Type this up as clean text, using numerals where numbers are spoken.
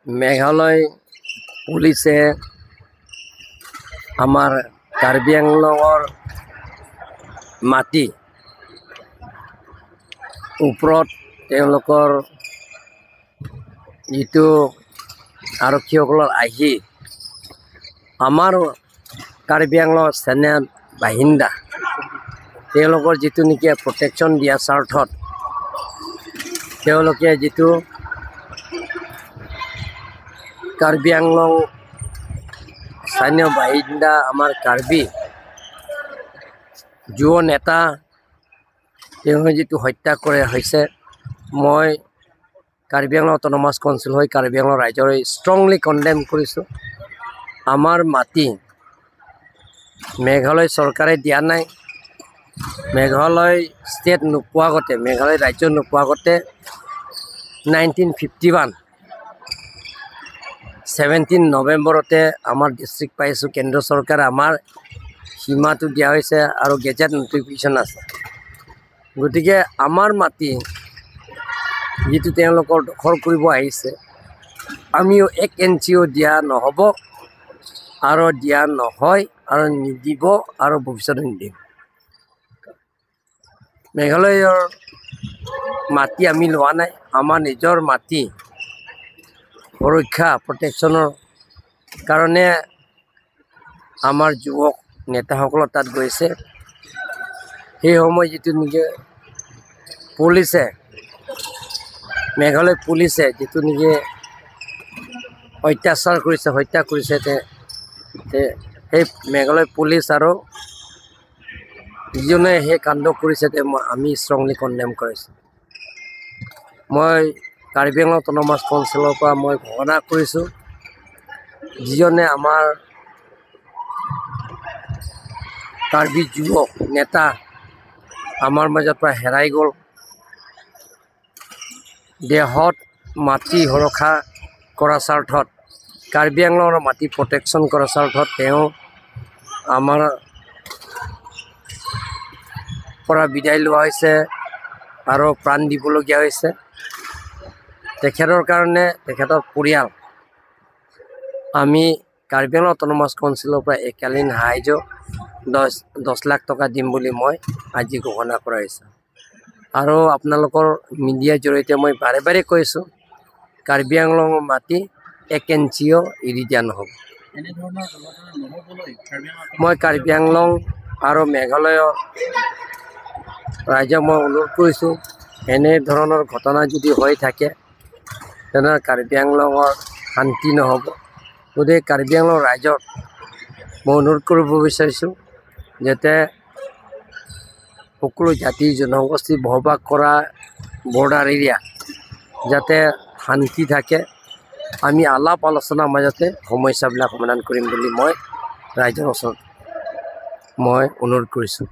মেঘালয় পুলিচে আমাৰ কাৰ্বি আংলঙৰ মাটি ওপৰত তেওঁলোকৰ যিটো আৰক্ষীসকলৰ আহি আমাৰ কাৰ্বি আংলং সেনা বাহিন্দা তেওঁলোকৰ যিটো নেকি প্ৰটেকশ্যন দিয়া স্বাৰ্থত তেওঁলোকে যিটো কাৰ্বি আংলং স্থানীয় বাসিন্দা আমাৰ কাৰ্বি যুৱ নেতা তেওঁ যিটো হত্যা কৰা হৈছে, মই কাৰ্বি আংলং অট'নমাছ কাউন্সিল হৈ কাৰ্বি আংলং ৰাইজৰ ষ্ট্ৰংলি কণ্ডেম কৰিছোঁ। আমাৰ মাটি মেঘালয় চৰকাৰে দিয়া নাই। মেঘালয় ষ্টেট নোপোৱা আগতে, মেঘালয় ৰাজ্য নোপোৱা আগতে 1951 17 নৱেম্বৰতে আমাৰ ডিষ্ট্ৰিক্ট পাইছোঁ। কেন্দ্ৰ চৰকাৰে আমাৰ সীমাটো দিয়া হৈছে আৰু গেজেট নটিফিকেশ্যন আছে। গতিকে আমাৰ মাটি যিটো তেওঁলোকৰ দখল কৰিব আহিছে, আমিও 1 ইঞ্চিও দিয়া নহ'ব আৰু দিয়া নহয় আৰু নিদিব আৰু ভৱিষ্যতে নিদিম। মেঘালয়ৰ মাটি আমি লোৱা নাই, আমাৰ নিজৰ মাটি সুৰক্ষা প্ৰটেকশ্যনৰ কাৰণে আমাৰ যুৱক নেতাসকলৰ তাত গৈছে। সেই সময় যিটো নেকি পুলিচে, মেঘালয় পুলিচে যিটো নেকি অত্যাচাৰ কৰিছে, হত্যা কৰিছে, সেই মেঘালয় পুলিচ আৰু যিজনে সেই কাণ্ড কৰিছে আমি ষ্ট্ৰংলি কণ্ডেম কৰিছোঁ। মই কাৰ্বি আংলং অট'নমাছ কাউন্সিলৰ পৰা মই ঘোষণা কৰিছোঁ, যিজনে আমাৰ কাৰ্বি যুৱক নেতা আমাৰ মাজৰ পৰা হেৰাই গ'ল, দেহত মাটি সুৰক্ষা কৰা স্বাৰ্থত, কাৰ্বি আংলঙৰ মাটি প্ৰটেকশ্যন কৰা স্বাৰ্থত তেওঁ আমাৰ পৰা বিদায় লোৱা হৈছে আৰু প্ৰাণ দিবলগীয়া হৈছে। তেখেতৰ কাৰণে তেখেতৰ পৰিয়াল আমি কাৰ্বি আংলং অট'নমাছ কাউন্সিলৰ পৰা এককালীন সাহাৰ্য 10 লাখ টকা দিম বুলি মই আজি ঘোষণা কৰা হৈছে। আৰু আপোনালোকৰ মিডিয়াৰ জৰিয়তে মই বাৰে বাৰে কৈছোঁ, কাৰ্বি আংলঙৰ মাটি 1 ইঞ্চিও এৰি দিয়া নহ'ব। মই কাৰ্বি আংলং আৰু মেঘালয়ৰ ৰাইজক মই অনুৰোধ কৰিছোঁ, এনেধৰণৰ ঘটনা যদি হৈ থাকে তেনেহ'লে কাৰ্বি আংলঙৰ শান্তি নহ'ব। গতিকে কাৰ্বি আংলং ৰাইজক মই অনুৰোধ কৰিব বিচাৰিছোঁ যাতে সকলো জাতি জনগোষ্ঠী বসবাস কৰা বৰ্ডাৰ এৰিয়া যাতে শান্তি থাকে। আমি আলাপ আলোচনাৰ মাজতে সমস্যাবিলাক সমাধান কৰিম বুলি মই ৰাইজৰ ওচৰত মই অনুৰোধ কৰিছোঁ।